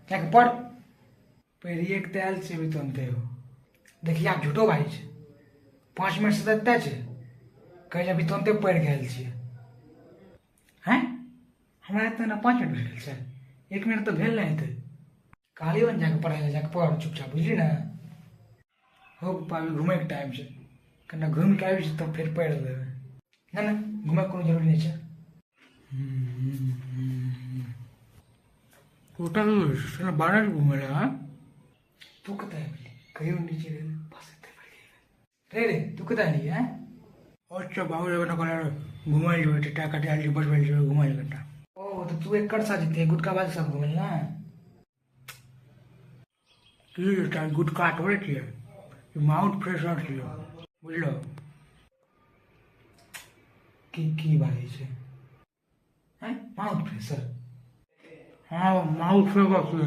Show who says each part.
Speaker 1: जाके पढ़। पढ़िए के तऽ आयल छै अभी तुरन्ते। हो देखिए, आब झूठो बाजै छै। 5 मिनट से तऽ एतय छै, कहै छै अभी तुरन्ते पढ़ि के आयल छियै। हैं, हमरा एतऽ ने 5 मिनट भए गेल छै? 1 मिनट तऽ भेल नहि हेतै। कहलियौ ने जाके पढ़ै लए, जाके पढ़ चुपचाप, बुझली ने? हो पप्पा, अभी घुमैके टाइम छै, कने घुमि कऽ आबि तब फेर पढ़ि लेबै। नहि नहि, घुमैके कोनो जरूरी नहि छै।
Speaker 2: टोटल 12 घुमे ला, हाँ?
Speaker 1: तू कतऽ आबि कहियो नीचे रे? बस एते पढ़ि रे। रे, तू कतऽ एली हैं?
Speaker 2: अच्छा बाबू, एगो कहला घुमै जेबै तऽ टाका आयल छै, बचबै जेबै घुमै लए कनिटा।
Speaker 1: ओ तऽ तू एकर साथ जेतै, गुटका बाज साथ घुमै लए ने?
Speaker 2: की जेतै, गुटखा थोड़े छियै, माउथ फ्रेशनर छियै, बुझलो?
Speaker 1: की की बाजै छै हैं, माउथ फ्रेशर?
Speaker 2: हाँ, माउथ फ्रेशनर छियै।